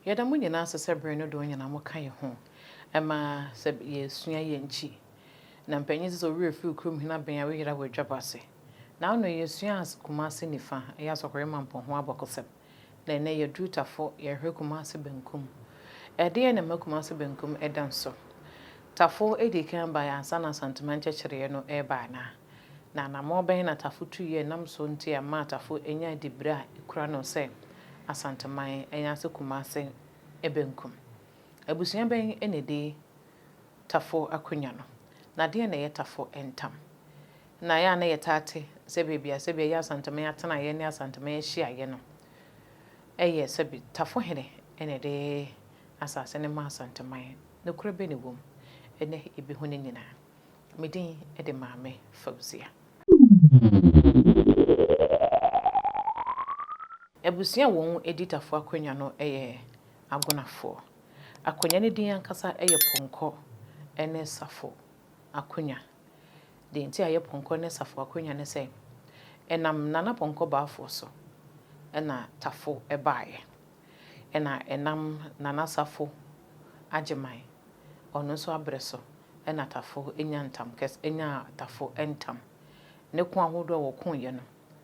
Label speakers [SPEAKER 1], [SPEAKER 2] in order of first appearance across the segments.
[SPEAKER 1] Yɛda mo nyinaa ase sɛ bere no dɔɔ nyinaa moka yɛn ho ma sɛ yɛsua yɛn nkyi. Na mpanyin sɛ sɛ wo werɛ fi wo kurom hene abɛn a woyera wɔ adwabɔ ase. Na ano yɛsua Kumase nifa, ɛyɛ Asɔkɔre Mampɔn ho abakɔsɛm. Na ɛnnɛ yɛduru Tafo, yɛrehwɛ Kumase benkum. Ɛdeɛn na ɛma Kumase benkum da nso? Tafo dii kan baeɛ ansa na Asantuma nkyɛkyerɛeɛ no reba anaa? Na anammɔn bɛn na Tafo tuiɛ ɛnam so nti a ɛmaa Tafo nyaa diberɛ a ɛkura no sɛ Asanteman anaasɛ Kumase benkum? Abusua bɛn na ɛdi Tafo akonnwa no? Na deɛn na ɛyɛ Tafo ntam? Na ɛyɛ a na yɛtaa te sɛ baabi a sɛbi ɛyɛ Asanteman atenaeɛ ne Asanteman ahyiaeɛ no yɛ sɛbi Tafohene na ɛde asase no ma Asanteman. Nokorɛ bɛn na ɛwɔ mu? Ɛnnɛ yɛbɛhu ne nyinaa. Me din de Maame Fauzia. Abusua a wɔdi Tafo akonnwa no yɛ Agonafoɔ. Akonnwa no din ankasa yɛ Pɔnkɔ ne Safo akonnwa. Deɛ nti a ɛyɛ pɔnkɔ ne safo akonnwa ne sɛ, ɛnam Nana Pɔnkɔ Baafoɔ so na Tafo baeɛ. Ɛna ɛnam Nana Safo Agyeman, ɔno nso aberɛ so na Tafo nyaa ntam kɛse, nyaa Tafo ntam. Ne ko ahodoɔ a wɔkoeɛ no,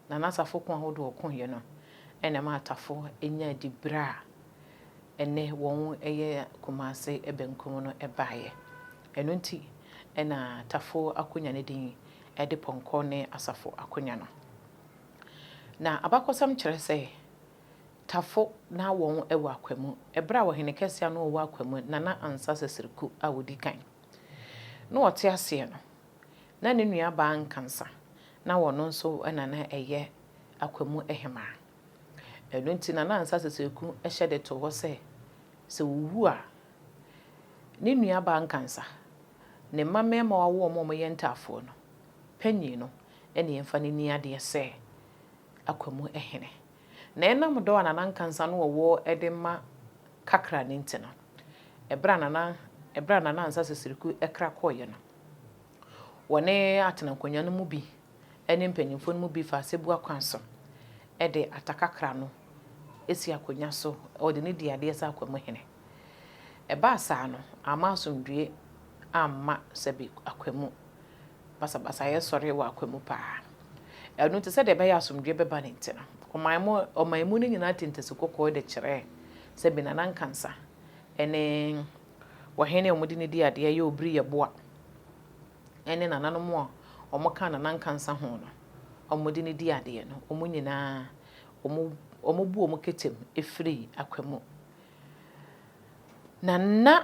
[SPEAKER 1] Nana Safo ko ahodoɔ a ɔkoeɛ no na ɛmaa Tafo nyaa diberɛ a ɛnnɛ wɔyɛ Kumase benkum no baeɛ. Ɛno nti na Tafo akonnwa no din de Pɔnkɔ ne Asafo akonnwa no. Na abakɔsɛm kyerɛ sɛ Tafo na wɔn wɔ Akwamu ɛberɛ a ɔhene kɛseɛ a na ɔwɔ Akwamu, Nana Ansah Sesiriku a ɔdi kan na ɔte aseɛ no, na ne nuabaa Nkansa na ɔno nso na na ɛyɛ Akwamu hemaa. Ɛno nti Nana Ansah Sesiriku hyɛ de too hɔ sɛ, sɛ ɔwu a, ne nuabaa Nkansa, ne mma mmarima a wawo wɔn a wɔyɛ ntaafoɔ no panin no na yɛmfa no nni adeɛ sɛ Akwamu hene. Na ɛnam dɔ a Nana Nkansa no ɔwɔ de ma Kakra no nti no, ɛberɛ a Nana ɛberɛ a Nana Ansah Sesiriku kra kɔeɛ no, wɔne atenankonnwa no mu bi ne mpanimfoɔ no mu bi faa Asebua kwan so de Atakakra no si akonnwa so, wɔde no dii adeɛ sɛ Akwamu hene. Ɛbaa saa no, amma asomdwoeɛ amma sɛbe Akwamu. Basabasayɛ sɔree wɔ Akwamu paa. Ɛno nti, sɛdeɛ ɛbɛyɛ a asomdwoeɛ bɛba no nti no, ɔman mu ɔman mu no nyinaa tee ntasuo kɔkɔɔ de kyerɛɛ sɛbe Nana Nkansah ne ɔhene a wɔde no dii adeɛ yɛ Obiri Yeboah ne nananom a wɔka Nana Nkansah ho no, wɔde no dii adeɛ no, wɔn nyinaa wɔbu wɔn ketem firii Akwamu. Na na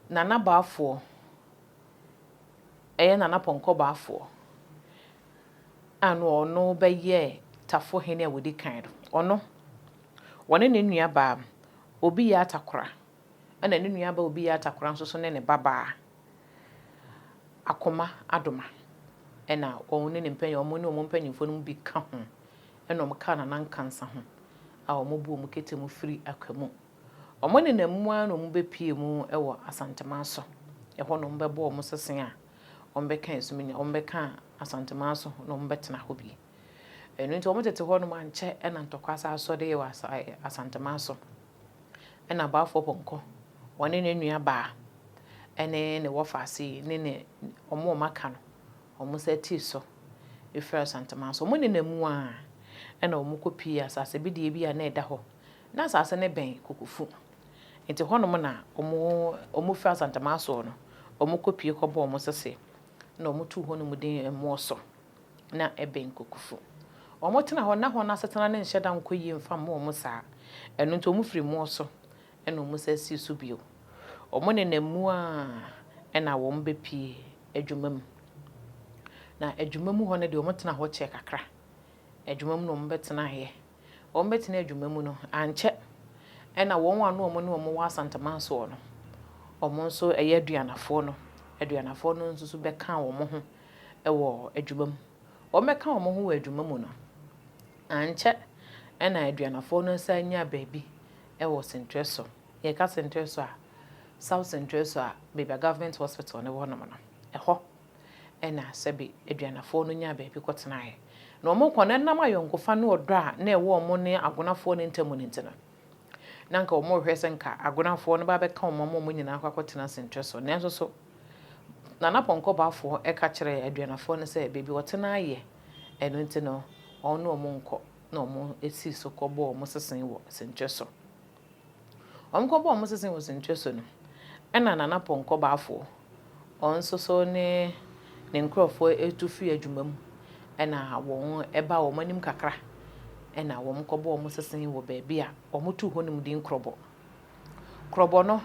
[SPEAKER 1] Nana Baafoɔ ɛyɛ Nana Pɔnkɔ Baafoɔ a na ɔno bɛyɛɛ Tafo hene a ɔdi kan no, ɔno, ɔne ne nuabaa Obi Atakora, ɛna ne nuabaa Obi Atakora nso so ne ne babaa Akoma Adoma, ɛna wɔn ne ne mpanyin, wɔn ne wɔn mpanyinfoɔ no mu bi ka ho, ɛna wɔkaa Nana Nkansah ho a wɔbu wɔn kete mu firi Akwamu. Wɔnenam mu ara na wɔbɛpue mu wɔ Asanteman so. Ɛhɔ na wɔbɛbɔ wɔn sese a wɔbɛka Asuminya, wɔbɛka Asanteman so na wɔbɛtena hɔ bi. Ɛno nti wɔtete hɔnom ankyɛ na ntɔkwa san sɔree wɔ Asanteman so. Ɛna Baafoɔ Pɔnkɔ, ɔne ne nua baa ne ne wɔfaase ne ne wɔn a wɔaka no, wɔn nsa tii so firi Asanteman so. Wɔnenam mu ara na wɔkɔpuee asase bedeɛ bi a na ɛda hɔ. Na asase no bɛn Kokofu. Nti hɔnom na wɔfiri Asanteman soɔ no, wɔkɔpue kɔbɔɔ wɔn sese na wɔtoo hɔnom din Mmoɔso. Na ɛbɛn Kokofu. Wɔtena hɔ, na hɔ no asetena no nhyɛ da nkɔ yie mfa mma wɔn saa. Ɛno nti wɔfiri Mmoɔso na wɔsan sii so bio. Wɔnenam mu ara na wɔbɛpue adwuma mu. Na adwuma mu hɔ no deɛ wɔtena hɔ kyɛɛ kakra. Adwuma mu na wɔbɛtenaeɛ. Wɔbɛtena adwuma mu no, ankyɛ na wɔn a na wɔne wɔn wɔ Asanteman soɔ no, wɔn nso ɛyɛ aduanafoɔ no, aduanafoɔ no nso so bɛkaa wɔn ho wɔ adwuma mu. Wɔbɛka wɔn ho wɔ adwuma mu no, ankyɛ na aduanafoɔ no nsa nyaa baabi wɔ Sentrɛso. Yɛka Sentrɛso a, South Sentrɛso a baabi a Government Hospital no wɔ nom no, ɛhɔ na sɛbe aduanafoɔ no nyaa baabi kɔtenaeɛ. Na wɔkɔ no, ɛnam ayɔnkofa ne ɔdɔ a na ɛwɔ wɔn ne Agonafoɔ no ntam no nti no, Na anka wɔrehwɛ sɛ nka Agonafoɔ no bɛabɛka wɔn ama wɔn nyinaa akɔ akɔtena Sentwɛ so. Nanso so Nana Pɔnkɔ Baafoɔ ka kyerɛɛ Aduanafoɔ no sɛ baabi wɔte no ara yɛ, ɛno nti no wɔn ne wɔn nkɔ, na wɔsii so kɔbɔɔ wɔn sese wɔ Sentwɛ so. Wɔkɔbɔɔ wɔn sese wɔ Sentwɛ so no, ɛna Nana Pɔnkɔ Baafoɔ, ɔno nso so ne ne nkurɔfoɔ tu firii adwuma mu na wɔbaa wɔn anim kakra na wɔkɔbɔɔ wɔn sese wɔ baabi a wɔtoo hɔnom din Krɔbɔ. Krɔbɔ no,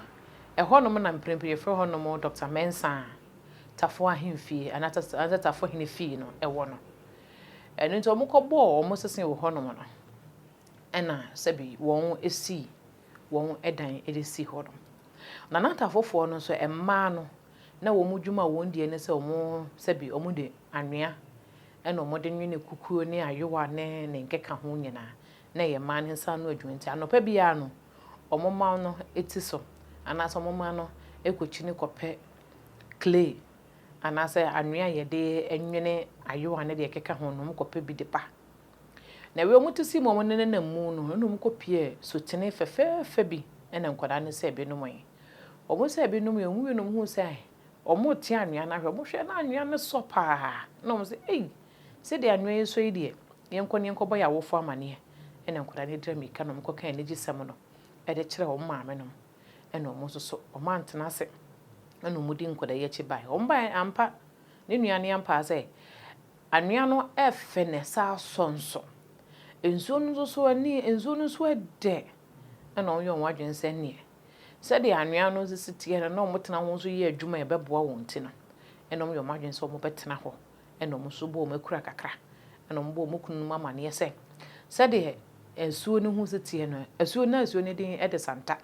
[SPEAKER 1] ɛhɔnom na mprempren yɛfrɛ hɔnom Dɔkta Mensah Tafo Ahemfie anaasɛ Tafo Hene Fie no wɔ no. Ɛno nti wɔkɔbɔɔ wɔn sese wɔ hɔnom no, ɛna sɛbi wɔsii wɔn dan de sii hɔ no. Na na Tafofoɔ no nso, mmaa no, na wɔn dwuma a wɔn die ne sɛ wɔn sɛbi wɔn de anwea ɛna wɔn de nwene kukuo ne ayowa ne ne nkeka ho nyinaa. Na ɛyɛ mmaa no nsa ano adwuma nti anɔpa biara no wɔn mma no ti so anaasɛ wɔn mma no kɔkyini kɔpɛ clay anaasɛ anwea a yɛde nwene ayowa ne deɛ ɛkeka ho no wɔn kɔpɛ bi de ba. Na wei wɔn te si mu a wɔn nenam mu no ɛna wɔn kɔpie sutene fɛfɛɛfɛ bi ɛna nkwadaa no sɛ ebinom yi. Wɔn sɛ ebinom yi, wɔn wie no wɔn hu sɛ wɔn rete anwea no ahwɛ. Wɔn hwɛ na anwea no sɔ paa. Na wɔn sɛ ei, sɛdeɛ anwea yi sɔ yi deɛ, yɛnkɔ ne yɛnkɔbɔ yɛn awofo amaneɛ. Ɛna nkwadaa no dira mirika na wɔn kɔka anigyesɛm no ɛde kyerɛ wɔn maame nom. Ɛna wɔn nso so, wɔn antena ase. Ɛna wɔn di nkwadaa yi akyi baeɛ. Wɔn baeɛ ampa, ne nua no ampa sɛ anwea no ɛfɛ na ɛsa asɔ nso. Nsuo no nso so ani, nsuo no nso ɛdɛ. Ɛna wɔn yɛ wɔn adwene sɛ neɛ sɛdeɛ anwea no sisi teɛ no na wɔtena ho nso yɛ adwuma a ɛbɛboa wɔn ti no, ɛna wɔyɛ wɔn adwene sɛ wɔbɛtena hɔ. Ɛna wɔn nso bɔ wɔn akura kakra. Ɛna wɔn bɔ wɔn kunu no amaneɛ sɛ sɛdeɛ nsuo no ho si teɛ no, asuo na nsuo no din de Santa.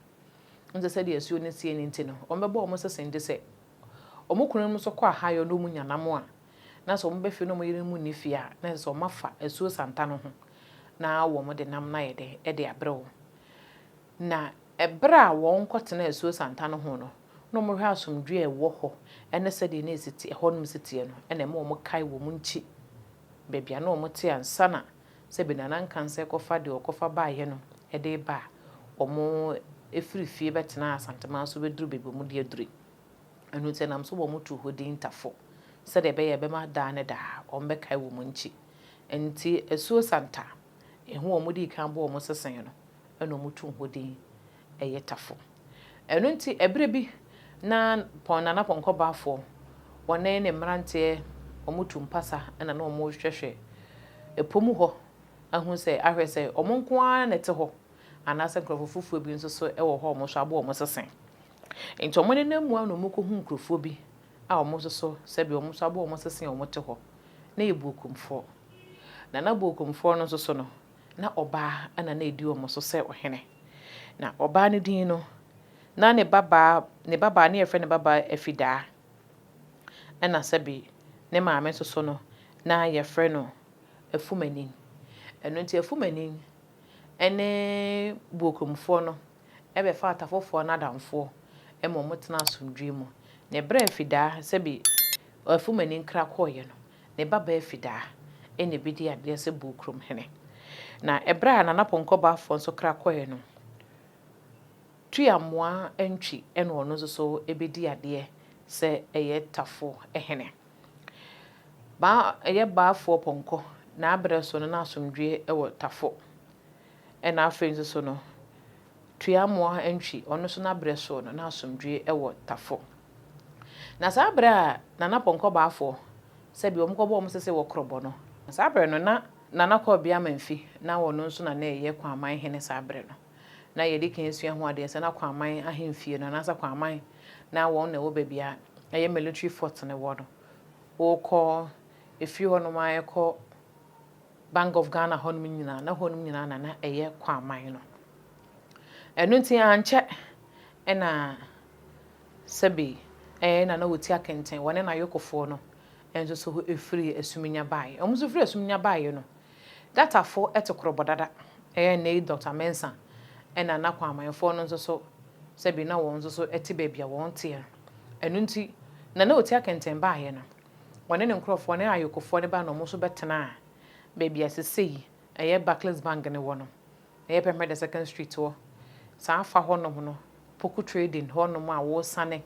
[SPEAKER 1] Nso sɛdeɛ asuo no teɛ no nti no, wɔn bɛbɔ wɔn sese nti sɛ wɔn kunu no nso kɔ ahayɔ na wɔn nya nam a, na sɛ wɔn bɛ fie na wɔn yere mu nni fie a, na ɛsɛ sɛ wɔn afa asuo Santa no ho na wɔn de nam no ayɛ dɛ ɛde abrɛ wɔn. Na ɛberɛ a wɔn kɔtena asuo Santa no ho no, na wɔhwɛ asomdwoeɛ a ɛwɔ hɔ ɛne sɛdeɛ na ɛsi te ɛhɔnom si teɛ no, ɛna ɛma wɔn kae wɔn nkyi baabi a na wɔn te ansa na sɛbi Nana Nkansah kɔfa deɛ ɔkɔfa baeɛ no ɛde ba a wɔn efiri fie bɛtena Asanteman so bɛduru baabi a wɔn de aduru. Ɛno nti ɛnam so wɔn too hɔ din Tafo sɛdeɛ ɛbɛyɛ ɛbɛma daa ne daa wɔn bɛkae wɔn nkyi. Nti asuo Santa ɛho wɔn dii kan bɔ wɔn sesen no ɛna wɔn too hɔ din ɛyɛ Tafo. Ɛno nti ɛberɛ bi na pɔn Nana Pɔnkɔ Baafoɔ wɔne ne mmeranteɛ wɔn tu mpasa ɛna na wɔn rehwehwɛ ɛpo mu hɔ ahu sɛ ahwɛ sɛ wɔn nko ara na ɛte hɔ anaasɛ nkurɔfoɔ foforɔ bi nso so ɛwɔ hɔ a wɔn nso abɔ wɔn sesen. Nti wɔn nenam mu a na wɔn kɔhu nkurɔfoɔ bi a wɔn nso so sɛbi wɔn nso abɔ wɔn sesen a wɔn te hɔ na yɛ Buokumfoɔ. Nana Buokumfoɔ no nso so no, na ɔbaa ɛna na edi wɔn so sɛ ɔhene. Na ɔbaa no din no, na ne babaa ne babaa ne yɛfrɛ ne babaa Afidaa. Ɛna sɛbi ne maame nso so no, na yɛfrɛ no Afumanin. Ɛno nti Afumanin ɛne Buokumfoɔ no ɛbɛfa Atafofoɔ no adamfoɔ ɛma wɔn tena asomdwoeɛ mu. Na ɛberɛ a Afidaa sɛbi Afumanin kra kɔɔeɛ no, ne babaa Afidaa ɛna ɛbɛdi adeɛ sɛ Buokurom hene. Na ɛberɛ a Nana Pɔnkɔ Baafoɔ nso kra kɔɔeɛ no, Tuamoa Antwi ɛna ɔno nso so ɛbɛdi adeɛ sɛ ɛyɛ Tafo hene. Baa ɛyɛ Baafoɔ Pɔnkɔ n'abrɛ so no na asomdwoeɛ ɛwɔ Tafo. Ɛna afei nso so no, Tuamoa Antwi ɔno nso n'abrɛ so no na asomdwoeɛ ɛwɔ Tafo. Na saa berɛ a Nana Pɔnkɔ Baafoɔ sɛbi wɔn kɔbɔ wɔn sese wɔ Krɔbɔ no, saa berɛ no na Nana Kɔɔbea Amanfi na ɔno nso na na ɛyɛ Kwaman hene saa berɛ no. Na yɛde kan sua ho adeɛ sɛ na Kwaman ahemfie no anaasɛ Kwaman na wɔn na ɛwɔ baabi a ɛyɛ military fort no wɔ no. Wokɔ efiri hɔnom a ɛkɔ Bank of Ghana hɔnom nyinaa, na hɔnom nyinaa na na ɛyɛ Kwaman no. Ɛno nti ankyɛ ɛna sɛbi ɛyɛ Nana Oti Akenten wɔne n'ayokofoɔ no nso so efiri Asuminya baeɛ. Wɔn nso firi Asuminya baeɛ no, Datafo ɛte Korɔbɔ dada. Ɛyɛ nnɛ yi Dr. Mensah ɛna na Kwamanfoɔ no nso so sɛbi na wɔn nso so ɛte baabi a wɔn teɛ no. Ɛno nti Nana Oti Akenten baeɛ no, wɔne ne nkurɔfoɔ ne ayokofoɔ no baa na wɔn nso bɛtenaa baabi a sesei ɛyɛ Barclays Bank no wɔ no. Ɛyɛ Pɛmpɛ the Second Street hɔ. Saa fa hɔnom no, Poku Trading hɔnom a wɔresane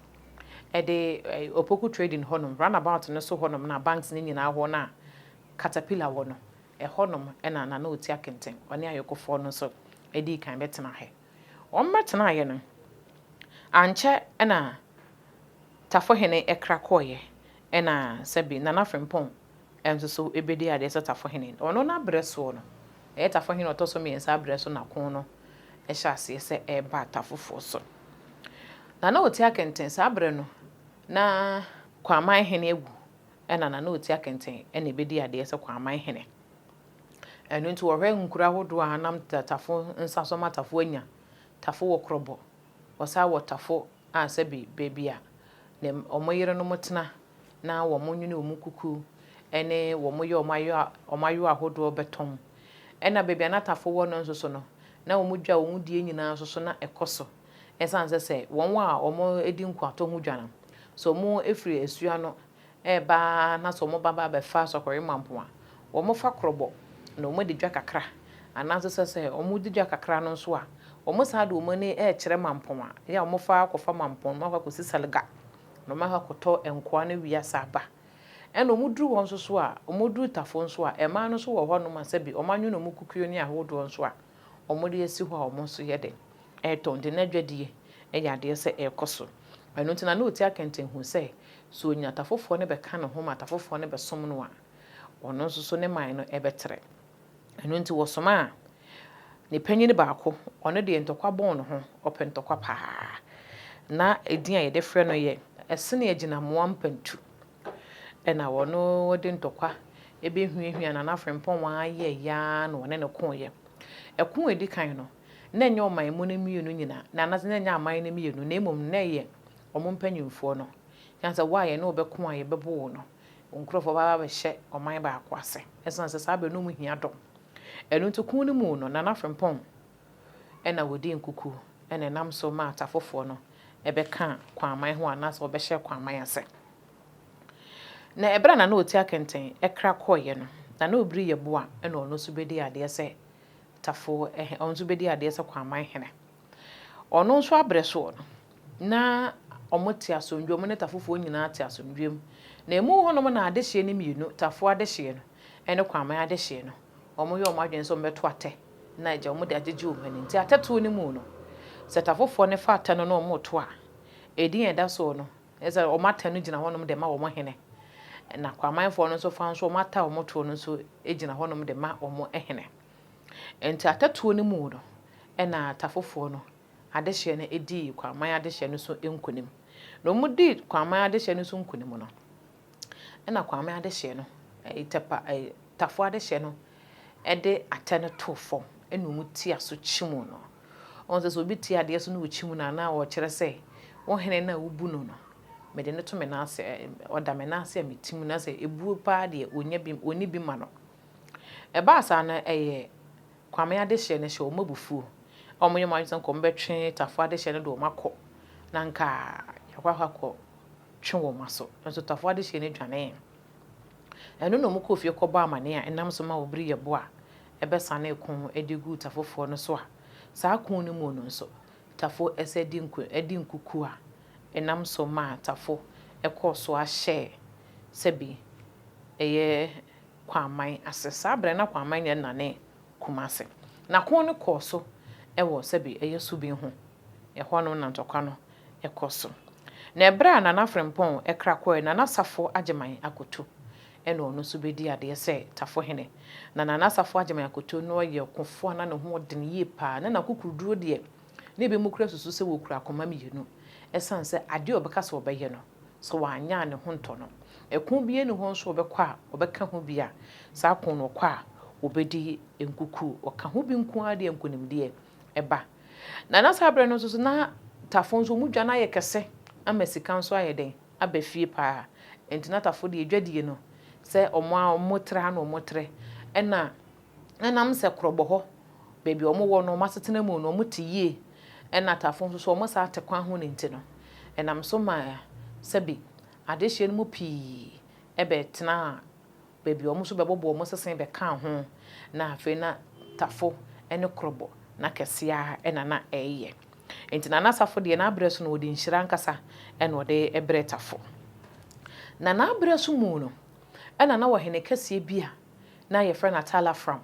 [SPEAKER 1] de Opoku Trading hɔnom, roundabout no so hɔnom na banks no nyinaa hɔ no a Caterpillar wɔ no, ɛhɔnom na Nana Oti Akenten, ɔne ayɔkofoɔ no nso dii kan bɛtenaeɛ. Wɔbɛtenaeɛ no, ankyɛ na Tafohene kra kɔeɛ na sɛbe Nana Frimpong nso so bɛdii adeɛ sɛ Tafohene. Ɔno n'aberɛ soɔ no, ɛyɛ Tafohene a ɔtɔ so mmiɛnsa aberɛ so na ko no hyɛɛ aseɛ sɛ ɛreba Tafofoɔ so. Nana Oti Akenten, saa berɛ no na Kwaman hene awu na Nana Oti Akenten na ɛbɛdii adeɛ sɛ Kwaman hene. Ɛno nti wɔhwɛ nkuro ahodoɔ a anam Tafo nsa so ma Tafo anya, Tafo wɔ Korɔbɔ, wɔsan wɔ Tafo a sɛbi baabi a ne wɔn yerenom tena na wɔnwene wɔn kuku ne wɔyɛ wɔn ayowa wɔn ayowa ahodoɔ bɛtɔn. Ɛna baabi a na Tafo wɔ no nso so no, na wɔn dwa a wɔdie nyinaa nso so na ɛkɔ so. Ɛsiane sɛ sɛ wɔn a wɔdi nkoatɔ ho dwa no, sɛ wɔfiri asuo ano reba ara na sɛ wɔba ba abɛfa Sɔkɔre Mampong a, wɔfa korɔbɔ na wɔadi dwa kakra. Anaa nso sɛ sɛ wɔdi dwa kakra no nso a, wɔsan de wɔn ani rekyerɛ Mampong a, ɛyɛ a wɔfa akɔfa Mampong na wɔakɔ akɔsi Salga na wɔakɔ akɔtɔ nkoa no wie asan aba. Ɛna wɔduru hɔ nso so a, wɔduru Tafo nso a, mmaa no nso wɔ hɔnom a sɛbi wɔanwene wɔn kukuo ne ahodoɔ nso a, wɔde asi hɔ a wɔn nso yɛ dɛn? Ɛretɔn. Nti na dwadie yɛ adeɛ sɛ ɛrekɔ so. Ɛno nti na na ɔti akɛntɛn hu sɛ, sɛ ɔnya Tafofoɔ no bɛka ne ho ma Tafofoɔ no bɛsom no a, ɔno nso so ne man no bɛtrɛ. Ɛno nti wɔsomaa ne panyin baako, ɔno deɛ ntɔkwa bɔn ne ho, ɔpɛ ntɔkwa paa. Na edin a yɛde frɛ no yɛ Ɛsene Agyinamoa Mpantu. Ɛna ɔno de ntɔkwa bɛhuahua Nana Frimpong ara yɛeɛ ara na ɔne no koeɛ. Ɛko a ɛdi kan no, na ɛnyɛ ɔman mu no mmienu nyinaa, na anaasɛ na ɛnyɛ aman no mmienu, na mmom na ɛyɛ wɔn mpanimfoɔ no. Ɛsiane sɛ wo a yɛne wo bɛko a yɛbɛbo wo no, Wo nkurɔfoɔ bɛba abɛhyɛ ɔman baako ase. Ɛsiane sɛ saa berɛ no na wɔhia dɔm. Ɛno nti ko no mu no, Nana Frimpong na wɔdii nkukuo na ɛnam so maa Atafofoɔ no bɛkaa Kwaman ho anaasɛ wɔbɛhyɛɛ Kwaman ase. Na ɛberɛ a Nana Oti Akenten kra kɔeɛ no, Nana Obiri Yeboah na ɔno nso bɛdii adeɛ sɛ Tafo, ɔno nso bɛdii adeɛ sɛ Kwaman hene. Ɔno nso abrɛ soɔ no, na wɔte asomdwoeɛ, wɔn ne Tafofoɔ nyinaa te asomdwoeɛ mu. Na emu hɔnom na adehyeɛ no mmienu, Tafoɔ adehyeɛ no ne Kwaman adehyeɛ no, wɔyɛ wɔn adwene sɛ wɔbɛto atɛ na agya wɔde agyegye wɔn ani. Nti atɛtoɔ no mu no, sɛ Tafofoɔ no fa atɛ no na wɔreto a, edin a ɛda soɔ no, ɛsɛ sɛ wɔn atɛ no gyina hɔnom de ma wɔn hene. Na Kwamanfoɔ no nso fa nso wɔn atɛ a wɔtoɔ no nso gyina hɔnom de ma wɔn hene. Nti atɛtoɔ no mu no, ɛna Tafofoɔ no adehyeɛ no dii Kwaman adehyeɛ no so nkunim. Na wɔdii Kwaman adehyeɛ no so nkunim no, ɛna Kwame adehyeɛ no, ɛyi Tɛpa, ɛyi Tafo adehyeɛ no de atɛ no too fam ɛna wɔn tia so kyim no. Wɔn sɛ sɛ obi tia adeɛ so na ɔkyim no a, na ɔkyerɛ sɛ wo hene no a wobu no no, mede no to me nan ase, ɔda me nan ase a metim no, na sɛ ebuo paa deɛ ɔnya bi, ɔnni bi ma no. Ɛbaa saa no, ɛyɛ Kwame adehyeɛ no hyɛ wɔn abufuo a wɔyɛ wɔn adwene sɛ nka wɔbɛtwe Tafo adehyeɛ no de wɔn akɔ na nka yɛakɔ akɔ akɔ twe wɔn aso. Nanso Tafo adehyeɛ no dwanee. Ɛno na wɔkɔɔ fie kɔbɔɔ amaneɛ a ɛnam so ma Obiri Yeboah bɛsanee ko de guu Tafofoɔ no so a saa ko no mu no nso Tafo sɛ di nku di nkukuo a ɛnam so maa Tafo kɔɔ so ara hyɛɛ sɛbi ɛyɛ Kwaman ase. Saa berɛ na Kwaman nyɛ nnane Kumase. Na ko no kɔɔ so wɔ sɛbe ɛyɛ Subin ho. Ɛhɔ nom na ntɔkwa no kɔ so. Na ɛberɛ a Nana Frempong kra kɔeɛ, Nana Safo Agyeman Akoto na ɔno nso bɛdii adeɛ sɛ Tafohene. Na Nana Safo Agyeman Akoto no yɛ ɔkofoɔ a na ne ho ɔden yie pa ara. Na n'akokoɔduro deɛ, na ebinom koraa susu sɛ ɔkura akoma mmienu. Ɛsiane sɛ adeɛ a ɔbɛka sɛ ɔbɛyɛ no, sɛ wanyɛ a ne ho ntɔ no. Ɛko biara nni hɔ nso a ɔbɛkɔ a ɔbɛka ho bi a, saa ko no ɔkɔ a ɔbɛdi nkukuo. Ɔka ho bi nko ara deɛ nkonimdie ba. Na na saa berɛ no nso so na Tafo nso wɔn dwa no ayɛ kɛse ama sika nso ayɛ dɛn aba fie pa ara. Nti na Tafo deɛ dwadie no sɛ wɔn a wɔtrɛ ha na wɔtrɛ. Ɛna ɛnam sɛ korɔbɔ hɔ baabi a wɔwɔ no wɔn asetena mu no wɔte yie ɛna Tafo nso so wɔn saa te kwan ho no nti no ɛnam so ma sɛbi adehyeɛ no mu pii bɛtenaa baabi a wɔn nso bɛbɔbɔɔ wɔn sese bɛkaa ho na afei na Tafo ne Korɔbɔ Na kɛseɛ ara na na ɛreyɛ. Enti Nana Safo deɛ n'abrɛ so no ɔde nhyira ankasa na ɔde brɛ Tafo. Na n'abrɛ so mu no, ɛna na ɔhene kɛseɛ bi a na yɛfrɛ no Atalafram,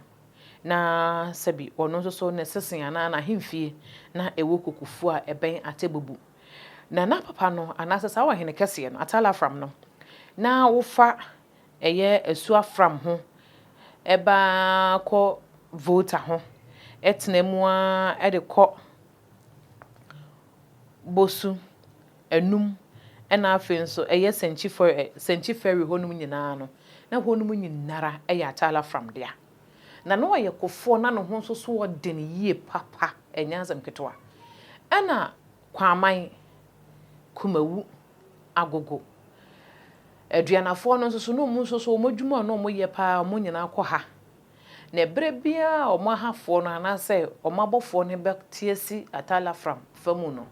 [SPEAKER 1] na sɛbi ɔno nso so ne sese anaa n'ahemfie na ɛwɔ Kokofuo a ɛbɛn Atebubu. Na na papa no anaasɛ saa ɔhene kɛseɛ no, Atalafram no, na wofa ɛyɛ asu afram ho ba kɔ Volta ho, tena mu ara de kɔ Bosu, Anum, ɛna afei nso ɛyɛ Sɛnkyi Fɔre Sɛnkyi Ferry hɔnom nyinaa no, na hɔnom nyinara yɛ Atala Fram dea. Na na ɔyɛ kofoɔ na ne ho nso so ɔden yie papa, ɛnyɛ asɛm ketewa. Ɛna Kwaman, Kumawu, Agogo. Aduanafoɔ no nso so, na wɔn nso so wɔn adwuma a na wɔyɛ pa ara, wɔn nyinaa kɔ ha. Na ɛberɛ biara a wɔn ahafoɔ no anaasɛ wɔn abɔfoɔ no bɛte asi Atalafram fa mu no,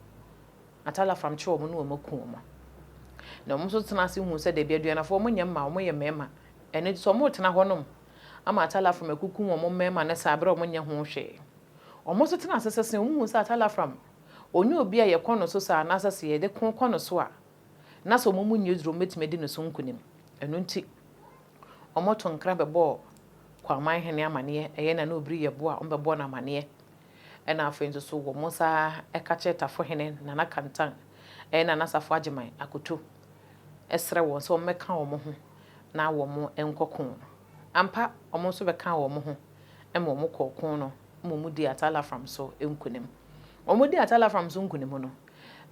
[SPEAKER 1] Atalafram kye wɔn na wɔaku wɔn. Na wɔn nso tena ase hu sɛ dabi, Aduanafoɔ wɔnyɛ mmaa, wɔyɛ mmarima. Ɛno nti sɛ wɔretena hɔnom ama Atalafram akukum wɔn mmarima no saa berɛ a wɔnyɛ ho hwee. Wɔn nso tena ase sɛ sɛ wɔhu sɛ Atalafram Ɔnyɛ obi a yɛkɔ no so saa anaasɛ sɛ yɛde ko kɔ no so a, na sɛ wɔn mu nyɛ duru a wɔbɛtumi adi ne so nkonim. Ɛno nti, wɔto nkra bɛbɔɔ Kwaman hene amaneɛ, ɛyɛ Nana Obiri Yeboah a wɔbɛbɔɔ no amaneɛ. Ɛna afei nso so wɔsan ka kyerɛɛ Tafo hene Nana Kantan, ɛyɛ Nana Safo Agyeman Akoto, srɛ wɔn sɛ wɔmmɛka wɔn ho na wɔn nkɔ ko no. Ampa, wɔn nso bɛkaa wɔn ho ma wɔkɔɔ ko no ma wɔdii Atalafram so nkonim. Wɔdii Atalafram so nkonim no,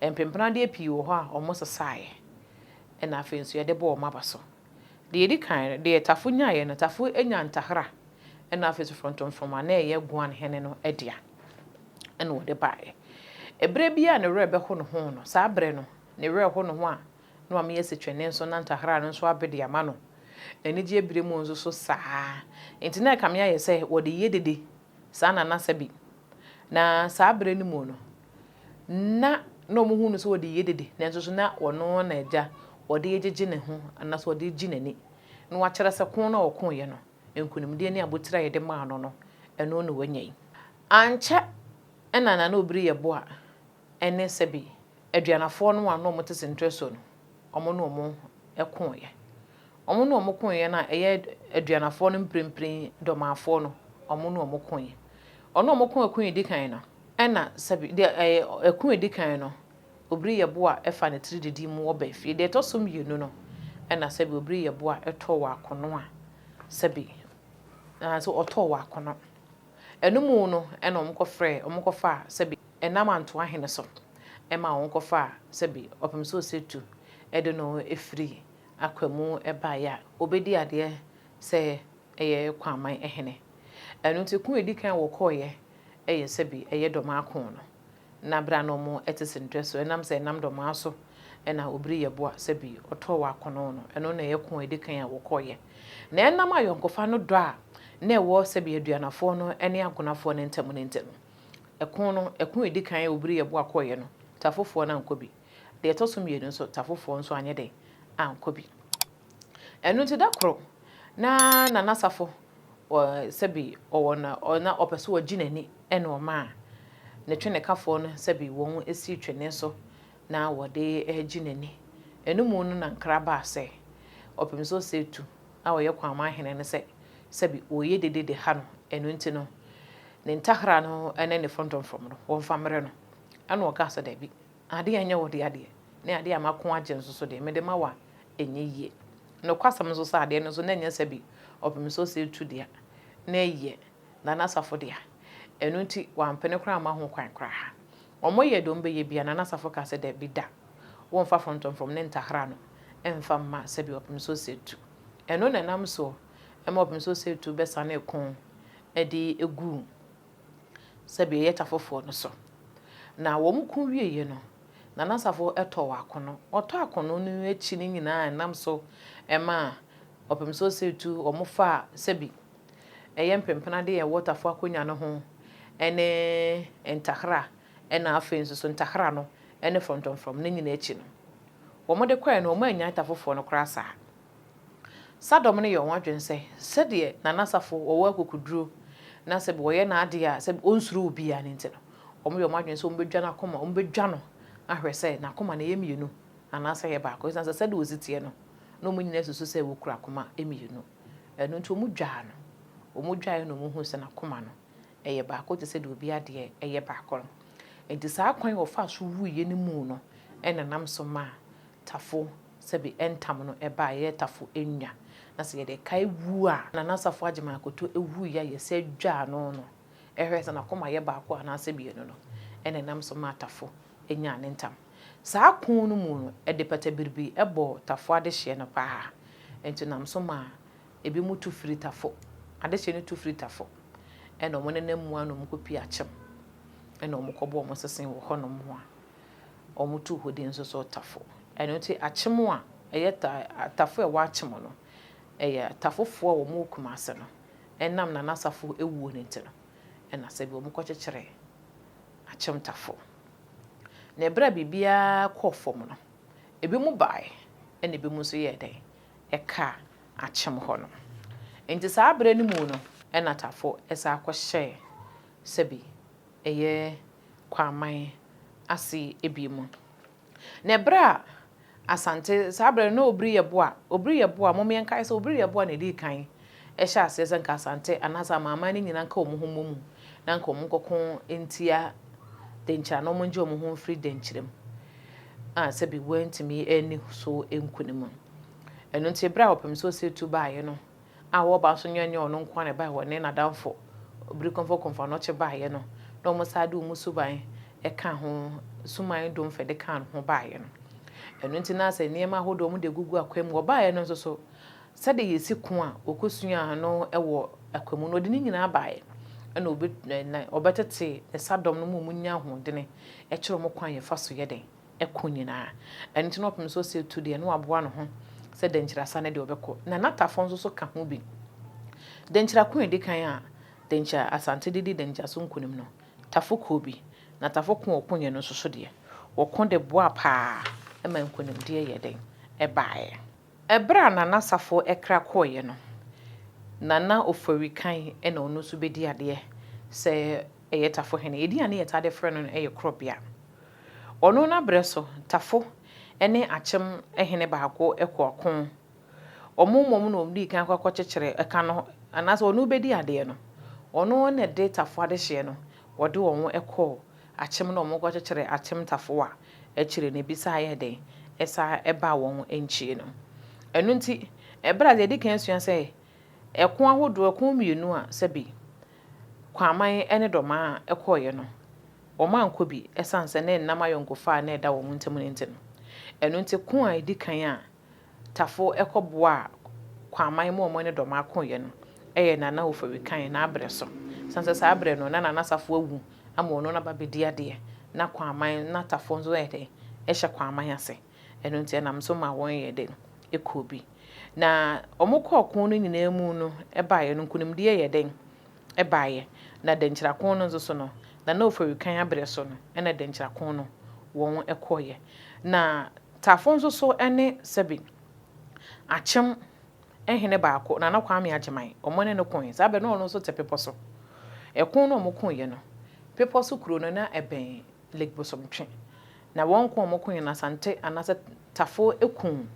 [SPEAKER 1] mpempenadeɛ pii wɔ hɔ a wɔsesaeɛ, ɛna afei nso yɛde bɔɔ wɔn aba so. Deɛ ɛdi kan no, deɛ Tafo nyaeɛ no, Tafo nyaa ntahera, ɛna afei nso frɔntɔmfrɔm a na ɛyɛ Guan hene no dea, ɛna wɔde baeɛ. Ɛberɛ biara a ne werɛ bɛho ne ho no, saa berɛ no, ne werɛ ho ne ho a, na wameyɛ sɛkyerɛnne nso na ntahera no nso abe de ama no. N'anigyeɛ berɛ mu nso so saa ara. Enti na ɛkame ayɛ sɛ wɔde yɛ dede saa na na sɛbi. Na saa berɛ no mu no, na na wɔhu no sɛ wɔde yɛ dede, nanso so na ɔno na agya ɔde regyegye ne ho anaasɛ ɔde regye n'ani, na wakyerɛ sɛ ko no a ɔkoeɛ no, nkunimdie ne abotire a yɛde maa no no, ɛno na wanya yi. Ankyɛ na Nana Obiri Yeboah ne sɛbi Aduanafoɔ no a na wɔte Sentrɛso no, wɔn ne wɔn koeɛ. Wɔn ne wɔn koeɛ no a ɛyɛ Aduanafoɔ no mprempren Dɔmaafoɔ no, wɔn ne wɔn koeɛ. Wɔn a wɔko ɛko a ɛdi kan no, ɛna sɛbi, deɛ ɛyɛ ɛko a ɛdi kan no, Obiri Yeboah fa ne tiri didi mu ɔba efie. Deɛ ɛtɔ so mmienu no, ɛna sɛbi Obiri Yeboah tɔ wɔ akono a, sɛbi, anaasɛ ɔtɔɔ wɔ akono. Ɛno mu no na wɔkɔfrɛɛ, wɔkɔfaa sɛbi ɛnam Antoa hene so ma wɔkɔfaa sɛbi Ɔpemsoɔsɛtu de no firii Akwa mu baeɛ a ɔbɛdii adeɛ sɛ ɛyɛ Kwaman hene. Ɛno nti ko a ɛdi kan a wɔkɔeɛ yɛ sɛbi ɛyɛ Dɔmaa ko no. Na berɛ a na wɔte Sentɛ so, ɛnam sɛ ɛnam Dɔmaa so na Obiri Yeboah sɛbi ɔtɔɔ wɔ akono no, ɛno na ɛyɛ ko a ɛdi kan a wɔkɔeɛ. Na ɛnam ayɔnkofa no dɔ a na ɛwɔ sɛbi Aduanafoɔ no ne Agonafoɔ no ntam no nti no, ɛko no, ɛko a ɛdi kan a Obiri Yeboah kɔeɛ no, Tafofoɔ no ankɔ bi. Deɛ ɛtɔ so mmienu nso, Tafofoɔ nso anyɛ dɛn? Ankɔ bi. Ɛno nti da koro, na Nana Safo wɔ sɛbi ɔwɔ na na ɔpɛ sɛ ɔgye n'ani ɛna ɔmaa ne twenekafoɔ no sɛbi wɔn sii twene so na wɔde regye n'ani. Ɛno mu no na nkra baa sɛ ɔpem sɛ ɔsɛ tu a ɔyɛ Kwaaman hene no sɛ sɛbi ɔreyɛ dede de ha no, ɛno nti no ne ntahra no ne ne fɔntɔmfrɔm no wɔmfa mmerɛ no. Ɛna ɔkaa sɛ dabi, adeɛ a ɛnyɛ wo dea deɛ, ne adeɛ a mako agye nso so deɛ, mede ma wo a, ɛnyɛ yie. Nokwasɛm nso sɛ adeɛ no nso na ɛnyɛ sɛbi ɔpem sɛ ɔsɛ tu dea, na ɛyɛ Nana Asafo dea. Ɛno nti wampene koraa amma ho kwan koraa. Wɔyɛɛ deɛ wɔbɛyɛ biara, Nana Asafo kaa sɛ dabi da, wɔmfa frɔntɔmfrɔm ne ntahra no mfa mma sɛbi ɔpem sɛ ɔsɛ tu. Ɛno na ɛnam soɔ ma ɔpem sɛ ɔsɛ tu bɛsanee ko de guu sɛbi ɛyɛ Tafofoɔ no so. Na wɔn ko wieeɛ no, Nana Asafo tɔɔ akono. Ɔtɔɔ akono no akyi no nyinaa ɛnam so maa ɔpem sɛ ɔsɛ tu wɔfaa sɛbi ɛyɛ mpempenade a ɛwɔ Tafo akonnwa no ho ne ntakra ɛna afei nso so ntakra no ne frɔntɔmfrɔm no nyinaa akyi no, wɔde kɔɛ no wɔannyae Tafofoɔ no koraa saa. Sadɔm no yɛɛ wɔn adwene sɛ sɛdeɛ Nana Asafo wɔwɔ akokoduro na sɛbi ɔyɛ n'adeɛ a sɛbi ɔnsuro obiara no nti no, wɔyɛ wɔn adwene sɛ wɔbɛdwa n'akoma, wɔbɛdwa no ahwɛ sɛ n'akoma no ɛyɛ mmienu anaasɛ ɛyɛ baako. Ɛsiane sɛ sɛdeɛ ɔsi teɛ no, na wɔn nyinaa susu sɛ wɔkura akoma mmienu. Ɛno nti wɔdwaa no. Wɔdwaeɛ na wɔhuu sɛ n'akoma no ɛyɛ baako te sɛ deɛ obiara deɛ ɛyɛ baako no. Nti saa kwan a ɔfaa so wuiɛ no mu no na ɛnam so maa Tafo sɛbe ntam no ɛbaa ɛyɛ Tafo nnwa. Na sɛ yɛde kae wu a Nana Asafo Agyeman Akoto wuiɛ a yɛsɛ dwaa no no, hwɛ sɛ n'akoma yɛ baako anaasɛ mmienu no na ɛnam so maa Tafo nyaa ne ntam. Saa ko no mu no, ɛde patabiribi bɔɔ Tafo adehyeɛ no paa. Nti nam so maa ebinom tu firi Tafo, adehyeɛ no tu firi Tafo, ɛna wɔn nenam mu ara na wɔkɔpie Akyem, ɛna wɔkɔbɔɔ wɔn sese wɔ hɔnom a wɔtoo hɔ din nso so Tafo. Ɛno nti Akyem a ɛyɛ ta Tafo a ɛwɔ Akyem no, ɛyɛ Tafofoɔ a wɔwɔ Kumase no, ɛnam Nana Asafo wuo no nti no, ɛna sɛbi wɔkɔkyekyeree Akyem Tafo. Na ɛberɛ a biribiara kɔɔ fam no, ebinom baeɛ ɛna ebinom nso yɛɛ dɛn? Ɛkaa Akyem hɔ no. Nti saa berɛ no mu no, ɛna Tafo san kɔhyɛɛ sɛbi ɛyɛ Kwaman ase bio mu. Na ɛberɛ a Asante, saa berɛ no na Obiri Yeboah, Obiri Yeboah, mom yɛnkae sɛ Obiri Yeboah na ɛdii kan hyɛɛ aseɛ sɛ nka Asante anaasɛ amanaman no nyinaa nka wɔn ho mmɔ mu na nka wɔn nkɔko ntia Denkyira na wɔn ngye wɔn ho mfiri Denkyira mu a sɛbi wɔantumi anni so nkunim. Ɛno nti berɛ a Ɔpem sɛ Osei baeɛ no, a wɔba nso nyɛ nyɛ ɔno nko ara na ɛbaeɛ, ɔne n'adamfo Obirikomfo Komfo-Anokye baeɛ no, na wɔsan de wɔn suban ka ho, suman domfɛ de kaa ho baeɛ no. Ɛno nti na sɛ nneɛma ahodoɔ wɔde agugu akwan mu, wɔbaeɛ no nso so, sɛdeɛ yɛsi ko a wɔkɔsuaa no wɔ akwan mu no, wɔde ne nyinaa baeɛ. Ɛna obi na ɔbɛtete ne sadɔm no ma wɔnya ahoɔdene, kyerɛ wɔn kwan a yɛfa so yɛ dɛn ko nyinaa. Ɛno nti na ɔpem sɛ ɔsɛ tu deɛ na waboa ne ho sɛ dɛnkyerɛasa no deɛ ɔbɛkɔ. Na n'atafoɔ nso so ka ho bi. Dɛnkyerɛ ko a ɛdi kan a Dɛnkyerɛ Asante de di Dɛnkyerɛ so nkonim no, Tafo kɔɔ bi. Na Tafo ko a ɔkoeɛ no nso so deɛ, wɔko de boaa paa ma nkonimdie yɛ dɛn? Ɛbaeɛ. Ɛberɛ a Nana Safo kra kɔeɛ no, Nana Ofori-Kan na ɔno nso bɛdi adeɛ sɛ ɛyɛ Tafohene. Edin a ne yɛtaa de frɛ no no yɛ Korɔbea. Ɔno n'abrɛ so, Tafo ne Akyem hene baako kɔ ɔko. Wɔn mmom na wɔdii kan kɔ kɔkyekyere ɛka no, anaasɛ ɔno rebɛdi adeɛ no, ɔno na ɛde Tafo adehyeɛ no, wɔde wɔn kɔɔ Akyem na wɔkɔkyekyere Akyem Tafo a akyire no ebi san yɛɛ dɛn? Ɛsan baa wɔn nkyie no. Ɛno nti, ɛberɛ a yɛdi kan sua sɛ ɛko ahodoɔ, ɛko mmienu a sɛbi Kwaman ne Dɔmaa kɔeɛ no, wɔankɔ bi ɛsiane sɛ na ɛnam ayɔnkofa a na ɛda wɔn ntam no nti no. Ɛno nti ko a ɛdi kan a Tafo kɔboaa Kwaman ma wɔne Dɔmaa koeɛ no yɛ Nana Ofori Kan n'aberɛ so. Ɛsiane sɛ saa berɛ no na Nana Asafo awu ama ɔno n'aba bɛdi adeɛ na Kwaman na Tafo nso yɛ dɛn hyɛ Kwaman ase. Ɛno nti ɛnam so maa wɔyɛɛ dɛn kɔɔ bi. Na wɔkɔɔ ko no nyinaa mu no baeɛ no nkunimdie yɛ dɛn baeɛ. Na Dɛnkyira ko no nso so no, Nana Ofori Kan aberɛ so no na Dɛnkyira ko no wɔn kɔeɛ. Na Tafo nso so ne sɛbi Akyem hene baako, Nana Kwame Agyeman, wɔne no koe. Saa berɛ no na ɔno nso te bepɔ so. Ɛko no a wɔkoeɛ no, bepɔ so kuro no na ɛbɛn Lake Bosomtwe. Na wɔn ko a wɔkoeɛ no, Asante anaasɛ Tafo kum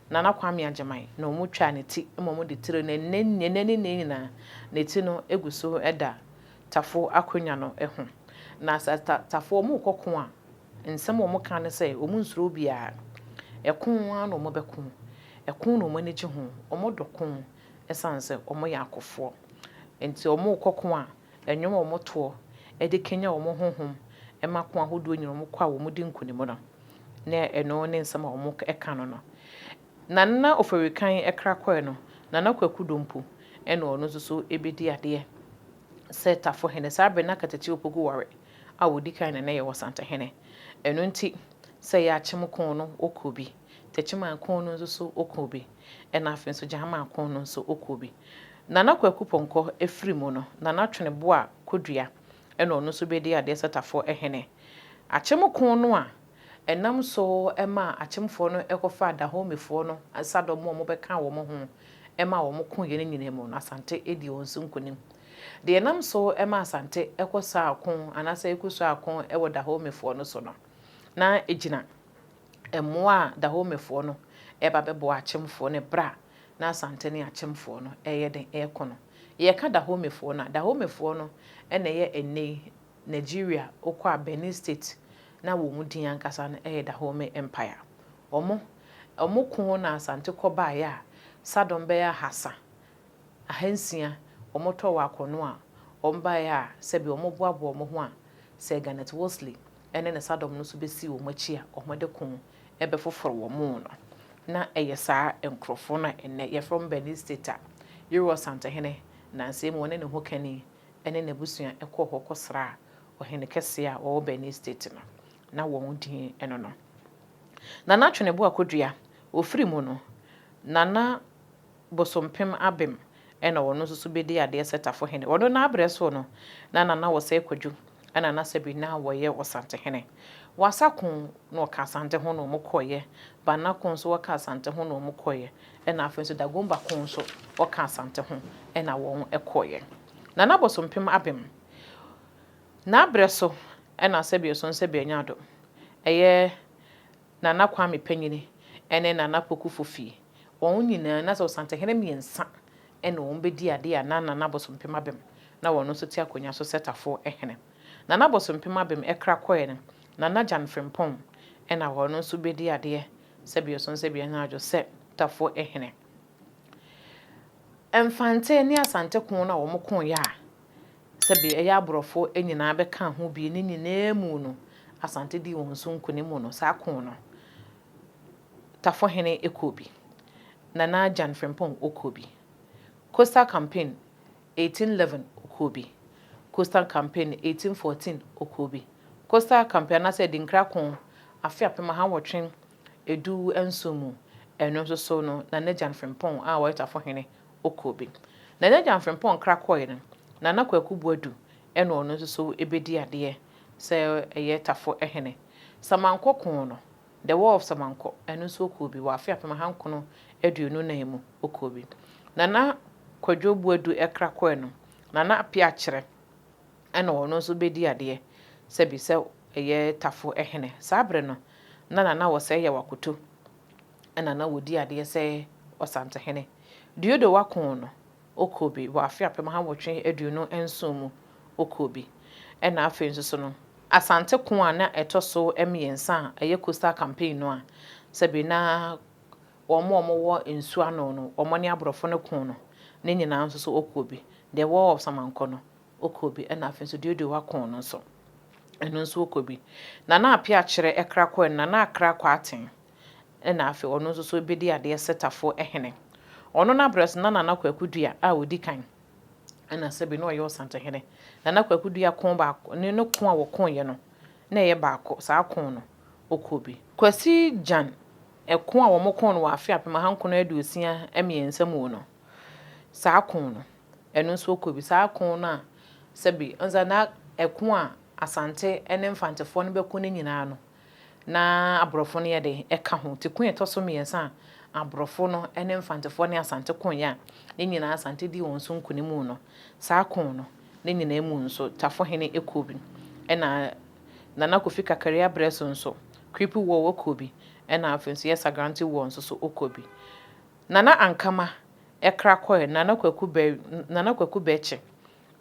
[SPEAKER 1] Nana Kwame Agyeman na wɔtwaa ne ti ma wɔde tire no, ɛnnɛ ɛnnɛ ne nnɛ nyinaa, ne ti no gu so da Tafo akonnwa no ho. Na sɛ Tafo wɔrekɔ ko a, Nsɛm a wɔka ne sɛ wɔnsuro obiara, ɛko ara na wɔbɛko, ɛko na wɔn ani gye ho, wɔdɔ ko ɛsiane sɛ wɔyɛ akofoɔ. Nti wɔrekɔ ko a, nnwom a wɔtoɔ de kanyan wɔn honhom ma ko ahodoɔ nyinaa wɔkɔ a wɔdi nkonim no, na ɛno ne nsɛm a wɔka no no. Nana Ofori-Kan kra kɔeɛ no, Nana Kwaku Dompo na ɔno nso so bɛdi adeɛ sɛ Tafohene. Saa berɛ no na Katakyi Opoku ware a ɔdi kan na na ɛyɛ Ɔsantehene. Ɛno nti, sɛ ɛyɛ Akyem ko no, ɔkɔɔ bi, Techiman ko no nso so ɔkɔɔ bi, ɛna afei nso Gyaman ko no nso ɔkɔɔ bi. Nana Kwaku Pɔnkɔ firi mu no, Nana Tweneboa Kodua na ɔno nso bɛdii adeɛ sɛ Tafoɔ hene. Akyem ko no a ɛnam so maa Akyemfoɔ no kɔfaa Dahomeyfoɔ no sadɔm a wɔbɛkaa wɔn ho maa wɔkoeɛ no nyinaa mu no, Asante dii wɔn so nkonim. Deɛ ɛnam so ma Asante kɔ saa ako anaasɛ ɛkɔ so ako wɔ Dahomeyfoɔ no so no, na ɛgyina mmoa a Dahomeyfoɔ no reba bɛboa Akyemfoɔ no berɛ a na Asante ne Akyemfoɔ no reyɛ den reko no. Yɛka Dahomeyfoɔ no a, Dahomeyfoɔ no na ɛyɛ ɛnnɛ yi Nigeria, wokɔ a Benin State na wɔn din ankasa no yɛ Dahomey Empire. Wɔn, wɔn ko na Asante kɔ baeɛ a Sadom bɛyɛ ahasa, ahansia, wɔtɔɔ wɔ akɔno a wɔn baeɛ a sɛbi wɔn boaboa wɔn ho a Sir Garnet Wolseley ne ne Sadom no nso bɛsii wɔn akyi a wɔde ko bɛfoforo wɔn no. Na ɛyɛ saa nkorɔfoɔ no a ɛnnɛ yɛfrɛ wɔn Benin State a Yero Asantehene nnansa yi mu ɔne ne ho kani ne n'abusua kɔɔ hɔ kɔsraa ɔhene kɛseɛ a ɔwɔ Benin State no, na wɔn din no no. Nana Tweneboa Kodua, ɔfiri mu no, Nana Bosompem Abem na ɔno nso so bɛdii adeɛ sɛ Tafohene. Ɔno n'abrɛ so no, na Nana Wɔsɛe Kwadwo na na sɛbi na wɔyɛ Ɔsantehene. Wasa ko na ɔka Asante ho na wɔn kɔeɛ, Banna ko nso wɔka Asante ho na wɔn kɔeɛ, ɛna afei nso Dagomba ko nso wɔka Asante ho na wɔn kɔeɛ. Nana Bosompem Abem n'abrɛ so na sɛbi ɔso nsɛbi anya ado, ɛyɛ Nana Kwame Panyini ne Nana Poku Fofie, wɔn nyinaa na sɛ Ɔsantehene mmiɛnsa na wɔn bɛdi adeɛ a na Nana Bosompem Abem na wɔn nso te akonnwa so sɛ Tafo hene. Nana Bosompem Abem kra kɔeɛ no, Nana Gyan Frimpong na wɔn nso bɛdi adeɛ sɛ Bioso sɛ Bianadwo sɛ Tafo hene. Mfante ne Asante ko no a wɔn koeɛ a sɛbe ɛyɛ aborɔfo nyinaa bɛkaa ho bi ne nyinaa mu no, Asante dii wɔn so nkonim no, saa ko no, Tafohene kɔɔ bi, Nana Gyan Frimpong ɔkɔɔ bi. Coastal Campaign 1811 ɔkɔɔ bi, Coastal Campaign 1814 ɔkɔɔ bi. Coastal Campaign anaasɛ Adinkra Ko afe 1817 mu, ɛno nso so no, Nana Gyan Frimpong a ɔyɛ Tafohene ɔkɔɔ bi. Nana Gyan Frimpong kra kɔeɛ no, Nana Kwaku Boadu na ɔno nso so bɛdi adeɛ sɛ ɛyɛ Tafo hene. Samankɔ ko no, The War of Samankɔ, ɛno nso ɔkɔɔ bi wɔ afe 1924 mu ɔkɔɔ bi. Nana Kwadwo Boadu kra kɔeɛ no, Nana Appiah Kyerɛ na ɔno nso bɛdi adeɛ sɛbi sɛ ɛyɛ Tafo hene. Saa berɛ no, na Nana Wɔsɛe Yaw Akoto na na ɔdi adeɛ sɛ Ɔsantehene. Duodowa ko no, ɔkɔɔ bi wɔ afe 1827 mu, ɔkɔɔ bi. Ɛna afei nso so no, Asante ko a na ɛtɔ so mmiɛnsa a ɛyɛ Coastal Campaign no a sɛbe na wɔn a wɔwɔ nsuo ano no wɔn ne aborɔfo no ko no, ne nyinaa nso so ɔkɔɔ bi. The War of Samankɔ no, ɔkɔɔ bi. Ɛna afei nso Duodowa ko no nso, ɛno nso ɔkɔɔ bi. Nana Appiah Kyerɛ kra kɔɛ no, Nana Akra Kwarteng Ɛna afei ɔno nso so bɛdi adeɛ Setafoɔ hene. Ɔno n'abrɛ so na Nana Kwaku Dua a ɔdi kan ɛna sɛbi na ɔyɛ Ɔsantehene. Nana Kwaku Dua ko baako ne no ko a wɔkoeɛ no na ɛyɛ baako, saa ko no ɔkɔɔ bi. Kwasi Gyan ɛko a wɔkoo no wɔ afe 1963 mu no, saa ko no ɛno nso ɔkɔɔ bi. Saa ko no a sɛbi nsa na ɛko a Asante ne Mfantefoɔ no bɛko no nyinaa no, na aborɔfo no yɛ de ka ho. Nti ko a ɛtɔ so mmiɛnsa a aborɔfo no ne Mfantefoɔ ne Asante koeɛ a ne nyinaa Asante dii wɔn so nkunim no, saa ko no ne nyinaa mu nso Tafohene kɔɔ bi. Ɛna Nana Kofi Kakari abrɛ so nso Kripi War ɔkɔɔ bi. Ɛna afei nso Yɛ Sagrante War nso so ɔkɔɔ bi. Nana Ankama kra kɔɛ, Nana Kwaku Bɛ, Nana Kwaku Bɛkye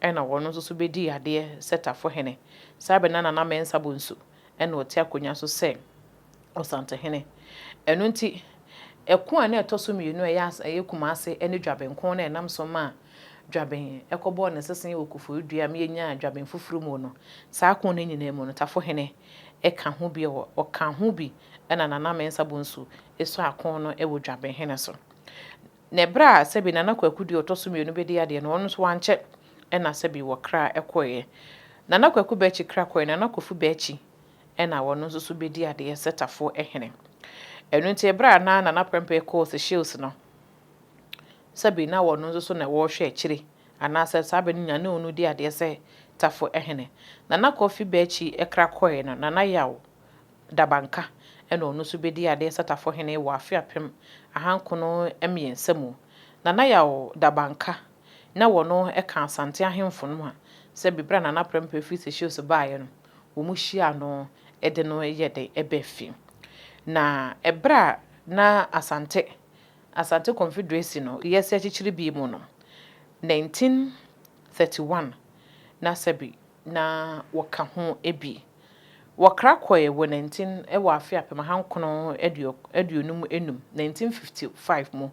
[SPEAKER 1] ɛna ɔno nso so bɛdii adeɛ sɛ Tafohene. Saa berɛ no na Nana Mensah Bonsu na ɔte akonnwa so sɛ Ɔsantehene. Ɛno nti, ɛko a na ɛtɔ so mmienu a ɛyɛ ɛyɛ Kumase ne Dwaben ko no a ɛnam so maa Dwaben kɔbɔɔ ne sese wɔ Koforidua ma yɛnyaa Dwaben foforo mu no, saa ko no nyinaa mu no, Tafohene ka ho bi, ɔka ho bi na Nana Mensah Bonsu suaa ko no wɔ Dwabenhene so. Na ɛberɛ a sɛbi Nana Kwaku deɛ ɔtɔ so mmienu bɛdi adeɛ no, ɔno nso wankyɛ na sɛbi wɔkra kɔeɛ. Nana Kwaku Bɛkyi kra kɔeɛ, Nana Kofi Bɛkyi na ɔno nso so bɛdi adeɛ sɛ Tafoɔ hene. Ɛno nti ɛberɛ a na Nana Prempeh kɔɔ Seychelles no, sɛbi na ɔno nso so na wɔrehwɛ akyire anaasɛ saa berɛ no nyinaa na ɔno di adeɛ sɛ Tafo hene. Nana Kofi Bɛkyi kra kɔeɛ no, Nana Yaw Dabanka na ɔno nso bɛdii adeɛ Satafoɔ hene wɔ afe 1903 mu. Nana Yaw Dabanka Na wɔno ka Asante ahemfo no a sɛbi berɛ a Nana Prempeh firi Seychelles baeɛ no, wɔn hyiaa no de no yɛ dɛn baa fie. Na ɛberɛ a na Asante, Asante Confederacy no yɛsi akyekyere bi mu no, 1931 na sɛbi na wɔka ho bi. Wɔkra kɔe wɔ 19 wɔ afe 1955, 1955 mu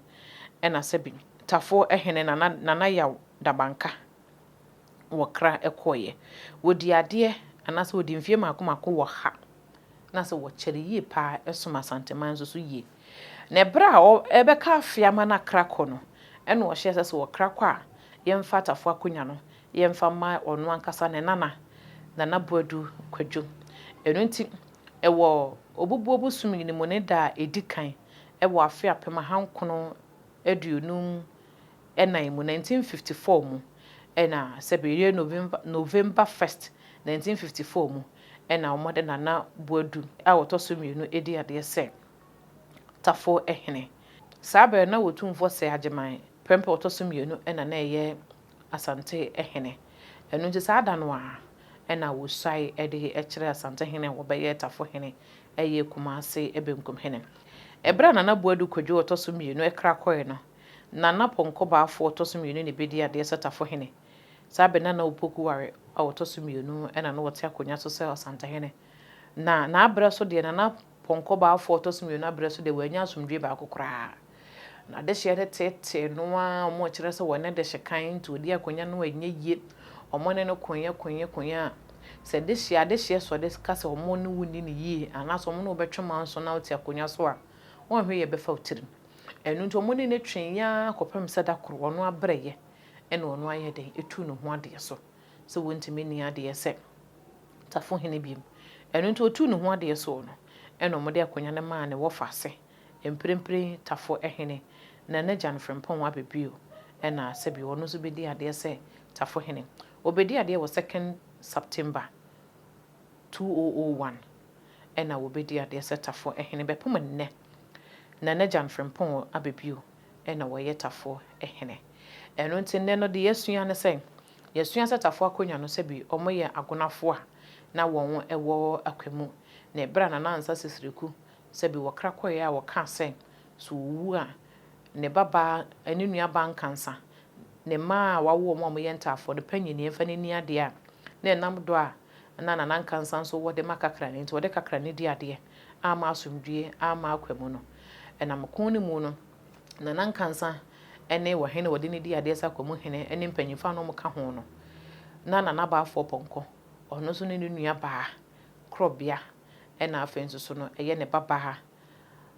[SPEAKER 1] ɛna sɛbi Tafo hene Nana Nana Yaw Dabanka wɔkra kɔeɛ. Wɔdii adeɛ anaasɛ wɔdii mfeɛ mmaako mmaako wɔ ha na sɛ wɔkyɛre yie paa som Asanteman nso so yie. Na ɛberɛ a ɔrebɛka afe ama no akra kɔ no, ɛna ɔhyɛɛ sɛ sɛ wɔkra kɔ a, yɛmfa Tafo akonnwa no yɛmfa mma ɔno ankasa ne nana, Nana Boadu Kwadwo. Ɛno nti, ɛwɔ Obubuo bosome no mu ne da a ɛdi kan wɔ afe 1954 mu, 1954 mu, ɛna sɛbe ɛyɛ November, November 1st, 1954 mu, ɛna wɔde Nana Boadu a ɔtɔ so mmienu di adeɛ sɛ Tafo hene. Saa berɛ no na Otumfoɔ Sɛ Agyeman Prempeh ɔtɔ so mmienu na na ɛyɛ Asante hene. Ɛno nti saa da no ara na wɔsuae de kyerɛɛ Asante hene a wɔbɛyɛ Tafo hene yɛ Kumase Benkum hene. Ɛberɛ a Nana Boadu Kwadwo ɔtɔ so mmienu kra kɔeɛ no, Nana Pɔnkɔ Baafoɔ ɔtɔ so mmienu na ɛbɛdii adeɛ sɛ Tafo hene. Saa berɛ no na Nana Opoku Ware a ɔtɔ so mmienu na na ɔte akonnwa so sɛ Ɔsantehene. Na n'aberɛ so deɛ Nana Pɔnkɔ Baafoɔ a ɔtɔ so mmienu aberɛ so deɛ wannya asomdwoeɛ baako koraa. Na adehyeɛ no teetee no ara, wɔkyerɛ sɛ wɔne dehye kan nti ɔdi akonnwa no ɛnyɛ yie. Wɔne no koeɛ koeɛ koeɛ a, sɛ dehyeɛ adehyeɛ sɔre ka sɛ wɔne wo nni no yie anaasɛ wɔne wo bɛtwe manso na wote akonnwa so a, wɔnhwɛ yie ɛbɛfa wo tirim. Ɛno nti wɔne no tweeɛ ara kɔpem sɛ da koro ɔno abrɛeɛ ɛna ɔno ayɛ dɛn ɛtuu ne ho adeɛ so sɛ wɔntumi nni adeɛ sɛ safohene bio. Ɛno nti ɔtuu ne ho adeɛ soɔ no, ɛna wɔde akonnwa no maa ne wɔfase, mprempren Tafo hene, na n'agya no Frimpong Abebio ɛna sɛbi ɔno nso bɛdii adeɛ sɛ Tafo hene. Ɔbɛdii adeɛ wɔ second September 2001 ɛna wɔbɛdii adeɛ sɛ Tafo hene bɛpem nnɛ na n'agya no Frimpong Abebio ɛna wɔyɛ Tafo hene. Ɛno nti nnɛ no deɛ yɛasua ne sɛ Yɛasua sɛ Tafo akonnwa no sɛbi wɔyɛ agonafo a na wɔn wɔ Akwamu. Na ɛberɛ a Nana Ansah Sisiriku sɛbi wɔkra kɔeɛ a wɔkaa sɛ sɛ ɔwu a ne ba baa ne nua baa Nkansa ne mma a wawo wɔn a wɔyɛ ntaafoɔ no panyin yɛmfa no nni adeɛ a na ɛnam dɔ a na Nana Nkansa nso wɔ de ma Kakra no nti wɔde Kakra no di adeɛ amma asomdwie amma Akwamu no. Ɛnam ko no mu no Nana Nkansah ne ɔhene a ɔde no dii adeɛ sɛ Akwamu hene ne mpanyimfoɔ a na wɔka ho no, na Nana Baafoɔ Pɔnkɔ, ɔno nso ne ne nua baa Korɔbea ɛna afei nso so no ɛyɛ ne ba baa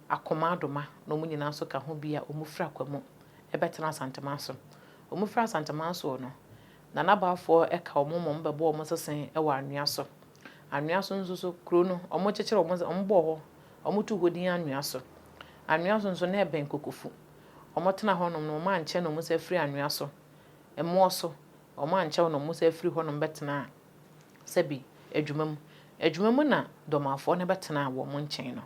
[SPEAKER 1] Akoma Adoma na wɔn nyinaa nso ka ho bi a wɔfiri Akwamu bɛtena Asanteman so. Wɔfiri Asanteman soɔ no, Nana Baafoɔ ka wɔn ma wɔbɛbɔ wɔn sese wɔ Anwea so. Anwea so nso so, kuro no, wɔkyekyere wɔn, wɔbɔɔ hɔ, wɔtoo hɔ din Anwea so. Anwea so nso, na ɛbɛn Kokofu. Wɔtenaa hɔnom no, wɔankyɛ na wɔsan firii anwea so, mmoɔ so. Wɔankyɛ na wɔsan firii hɔnom bɛtenaa sɛbi adwuma mu. Adwuma mu na Dɔmafoɔ no bɛtenaa wɔn nkyɛn no.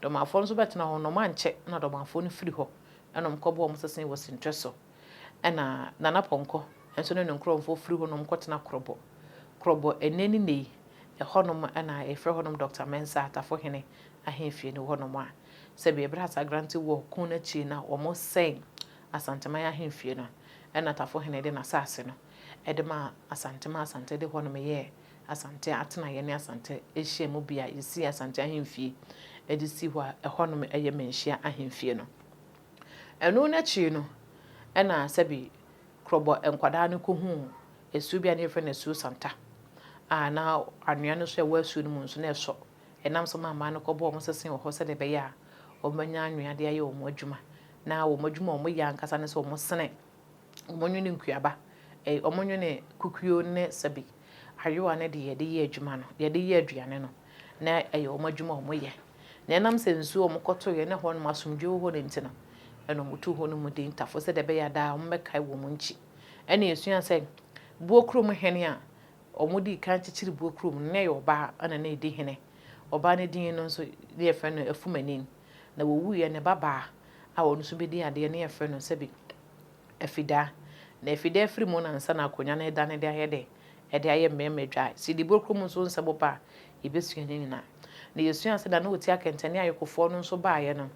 [SPEAKER 1] Dɔmafoɔ no nso bɛtenaa hɔ no, wɔankyɛ na Dɔmafoɔ no firi hɔ na wɔkɔbɔɔ wɔn sese wɔ Sintrɛ so. Ɛna Nana Pɔnkɔ nso ne ne nkorɔfoɔ firi hɔnom kɔtena Korɔbɔ. Korɔbɔ ɛnnɛ ne nnɛ yi, ɛhɔnom na yɛfrɛ hɔnom Dɔkta Mensah Atafohene ahemfie no hɔnom a Sɛbi ɛberɛ a Sagrante wɔ ko no akyi na wɔsɛe Asanteman ahemfie no, ɛna Tafohene de n'asase no de maa Asante maa Asante de hɔnom yɛɛ Asante atenaeɛ ne Asante nhyiamu bea a yɛsii Asante ahemfie de sii hɔ a ɛhɔnom yɛ Manhyia ahemfie no. Ɛno no akyiri no, ɛna sɛbi Krɔbɔ nkwadaa no kɔhuu asuo bi a na yɛfrɛ no Asuo Santa a na anwea no nso a ɛwɔ asuo no mu nso na ɛsɔ Ɛnam so ma mmaa no kɔbɔ wɔn sese wɔ hɔ sɛdeɛ ɛbɛyɛ a wɔbɛnya anwea de ayɛ wɔn adwuma. Na wɔn adwuma a wɔyɛ ankasa ne sɛ wɔsene, wɔnwene nkuaba, wɔnwene kukuo ne sɛbi ayowa ne deɛ yɛde yɛ adwuma no, yɛde yɛ aduane no, na ɛyɛ wɔn adwuma a wɔyɛ. Na ɛnam sɛ nsuo a wɔkɔtoeɛ ne hɔnom asomdwoeɛ wɔ hɔ no nti no, ɛna wɔtuu hɔ no mu din Tafo sɛdeɛ ɛbɛyɛ a daa wɔbɛkae wɔn nkyi. Ɛna yɛsua sɛ Buo kurom hene a Wɔdii kan kyekyere Buo kurom no, na ɛyɛ ɔbaa na na ɛdi hene. Ɔbaa no din no nso, na yɛfrɛ no Afumanin. Na wɔwuiɛ no, ne babaa a ɔno nso bɛdii adeɛ no, na yɛfrɛ no sɛbi Afidaa. Na afide afiri mu na ansa na akonnwa no redane de ayɛ dɛ, ɛde ayɛ mmarima adwa. Sidibɔ kurom nso nsɛm ba a, yɛbɛsua ne nyinaa. Na yɛsua sɛ da na ɔti akɛntɛne ayokofoɔ no nso baeɛ no,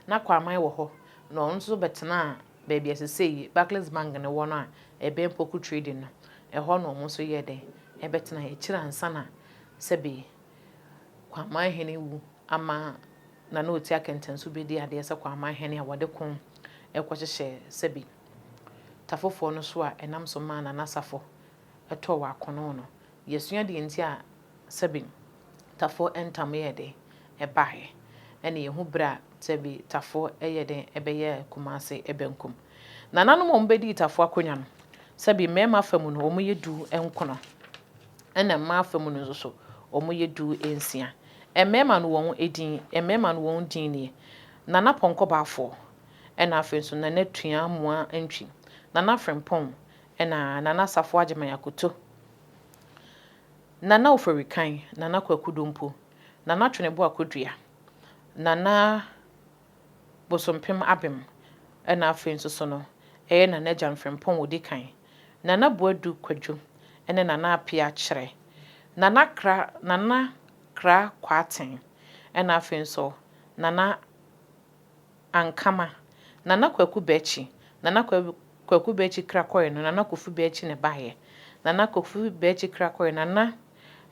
[SPEAKER 1] na Kwaman wɔ hɔ, na ɔno nso bɛtenaa baabi a sesei Barclays Bank no wɔ no a ɛbɛn Poku Trading no, ɛhɔ na wɔn nso yɛɛ dɛn, ɛbɛtenaeɛ. Akyire ansa na sɛbe Kwaman hene wu ama Nana Oti Akɛntɛn nso bɛdi adeɛ sɛ Kwaman hene a wɔde ko kɔhyehyɛɛ sɛbe Tafofoɔ no so a ɛnam so maa Nana Safo tɔɔ wɔ akono no. Yɛasua deɛ nti a sɛbe Tafo ntam yɛɛ dɛn ɛbaeɛ, ɛna yɛhu berɛ a sɛbe Tafo yɛɛ dɛn ɛbɛyɛɛ Kumase bankum. Nananom a wɔbɛdii Tafo akonnwa no, sɛbe mmarima fa mu no wɔyɛ du nkono, ɛna mmaa fa mu no nso so wɔyɛ du nsia. Mmarima no wɔn edin, mmarima no wɔn din nie, Nana Pɔnkɔ Baafoɔ, ɛna afei nso Nana Tua Amoah Antwi, Nana Frimpong, ɛna Nana Safo Agyeman Akoto. Nana Oforikan, Nana Kwaku Dompo, Nana Tweneboa Kodua, Nana Bosompem Abem, ɛna afei nso so no ɛyɛ Nana Agyan Frimpong Odikan, Nana Boadu Kwadwo ɛne Nana Appiah Kyerɛ, Nana Kra Nana Kra Kwarteng, ɛna afei nso Nana Ankama, Nana Kwaku Bɛkyi, Nana Kwaku Bɛkyi kra kɔeɛ no, Nana Kofi Bɛkyi na ɛbaeɛ. Nana Kofi Bɛkyi kra kɔeɛ, Nana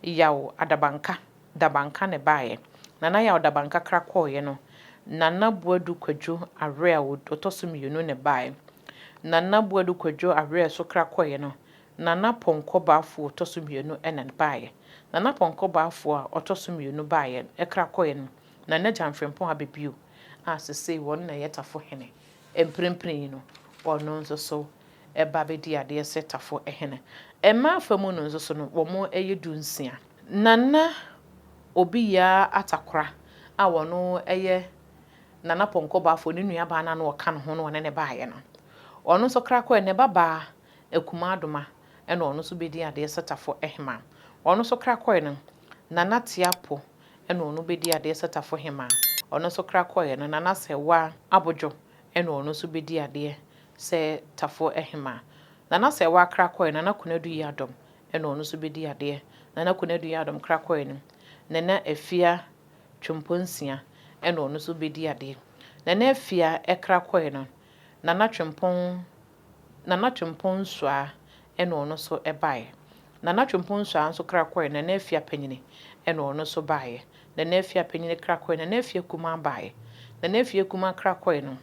[SPEAKER 1] Yaw Adabanka, Dabanka na ɛbaeɛ. Nana Yaw Dabanka kra kɔeɛ no, Nana Boadu Kwadwo Awerɛ a ɔtɔ so mmienu na ɛbaeɛ. Nana Boadu Kwadwo Awerɛ nso kra kɔeɛ no, Nana Pɔnkɔ Baafoɔ ɔtɔ so mmienu na ɛbaeɛ. Nana Pɔnkɔ Baafoɔ a ɔtɔ so mmienu baeɛ, kra kɔeɛ no, Nana Gyan Frimpong aba bio a sesei wɔn na ɛyɛ Tafo hene mprempren yi no, ɔno nso so ba bɛdi adeɛ sɛ Tafo hene. Mmaa fa mu no nso so no, wɔn yɛ dunsia. Nana Obiyaa Atakora a ɔno yɛ Nana Pɔnkɔ Bafo ne nuabaa no a na ɔka ne ho na ɔne no baeɛ no, ɔno nso kra kɔɛ, ne babaa Akumaa Adoma na ɔno nso bɛdi adeɛ sɛ Tafo hemaa. Ɔno nso kra kɔɛ no, Nana Tiapo ɛna ɔno bɛdi adeɛ sɛ Tafo Hemaa. Ɔno nso kra kɔeɛ no, Nana Sɛwa Abodwo ɛna ɔno nso bɛdi adeɛ sɛ Tafo Hemaa. Nana Sɛwa kra kɔeɛ, Nana Konadu Yiadom ɛna ɔno nso bɛdi adeɛ. Nana Konadu Yiadom kra kɔeɛ no, Nana Afia Twomponsia ɛna ɔno nso bɛdi adeɛ. Nana Afia kra kɔeɛ no, Nana Twempɔn Nana Twempɔn Nsuaa ɛna ɔno nso baeɛ. Nana Twempɔn Nsuaa nso kra kɔeɛ, Nana Afia Panyini ɛna ɔno nso baeɛ. Nana Afia Panyini kra kɔeɛ, Nana Afia Kumaa baeɛ. Nana Afia Kumaa kra kɔeɛ no,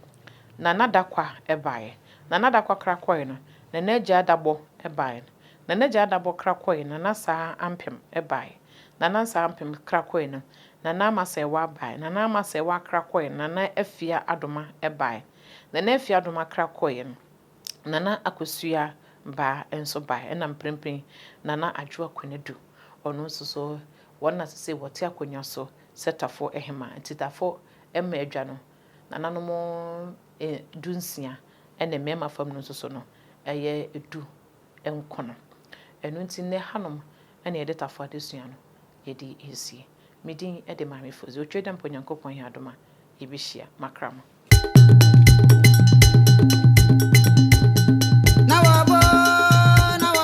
[SPEAKER 1] Nana Dakwa baeɛ. Nana Dakwa kra kɔeɛ no, Nana Agya Adabɔ baeɛ. Nana Agya Adabɔ kra kɔeɛ, Nana Saa Ampem baeɛ. Nana Saa Ampem kra kɔeɛ no, Nana Ama Sɛɛwaa baeɛ. Nana Ama Sɛɛwaa kra kɔeɛ no, Nana Afia Adoma baeɛ. Nana Afia Adoma kra kɔeɛ no, Nana Akosua Baa nso baeɛ, ɛna mprempren Nana Adwoa Konadu, ɔno nso so, wɔn na sesei wɔte akonnwa so sɛ Tafo Hemaa. Nti Tafo mma adwa no, nananom dunsia, ɛna mmarima fam no nso so no, ɛyɛ du nkono. Ɛno nti nnɛ hanom na yɛde Tafo adesua no yɛde resie. Me din de Maame Fozi. Otwa da mpo Nyankopɔn yɛ adom a, yɛbɛhyia. Makra mo.